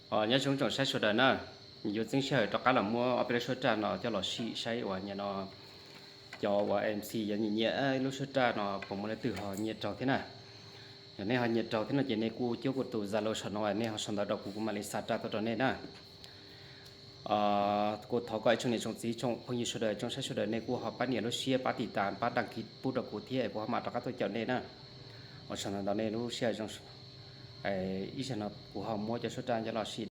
Nyob zoo tsoom saib sawv daws na, yuav txeeb sij hawm rov qab los muab ob peb lub suab raj no coj los sim saib uas nyiam no, cov uas M C yuav nyiam nyiam lub suab raj no puas muaj leej twg ho nyiam raug thiab na. Yog nej ho nyiam raug thiab no ces nej kuj cuab kuv tus Zalo saum no, nej ho sau ntawv rau kuv, kuv mam li xa raj tuaj rau nej na. Kuv thov kom ib tsoom niam tsoom txiv tsoom phooj ywg sawv daws tsoom saib sawv daws nej kuj ho pab nias lub siab pab tiv tas pab đăng ký pub rau kuv thiab kuv ho mam rov qab tuaj caum nej na. Ua tsaug ntau ntau nej lub sij hawm zoo. Ib zaug no kuv ho muab cov suab raj coj los sim.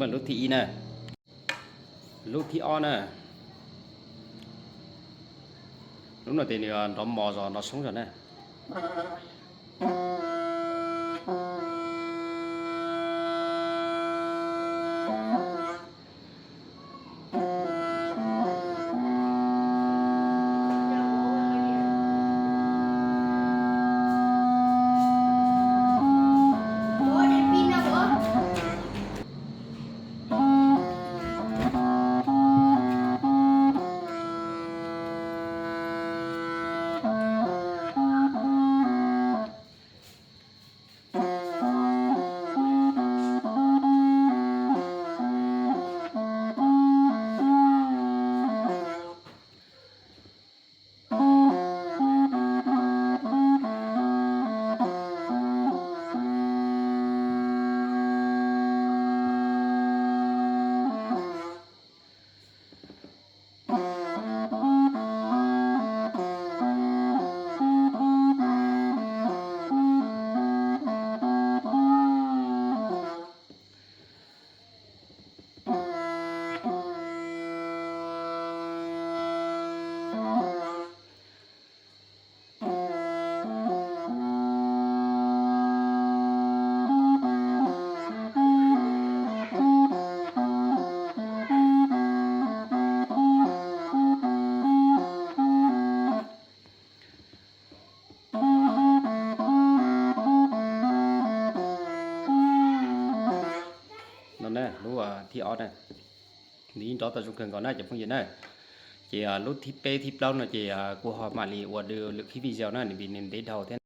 Lub thib ib na, lub thib ob na, lub no ces nws nrov mos zog nrov soob zog na. No na, lub thib ob na, nws yeej nrov tau zoo kawg nkaus na cov phooj ywg na. Ces lub thib peb thib plaub no ces kuv ho mam li ua lwm khib video na, nws vim nws ntev dhau thiab.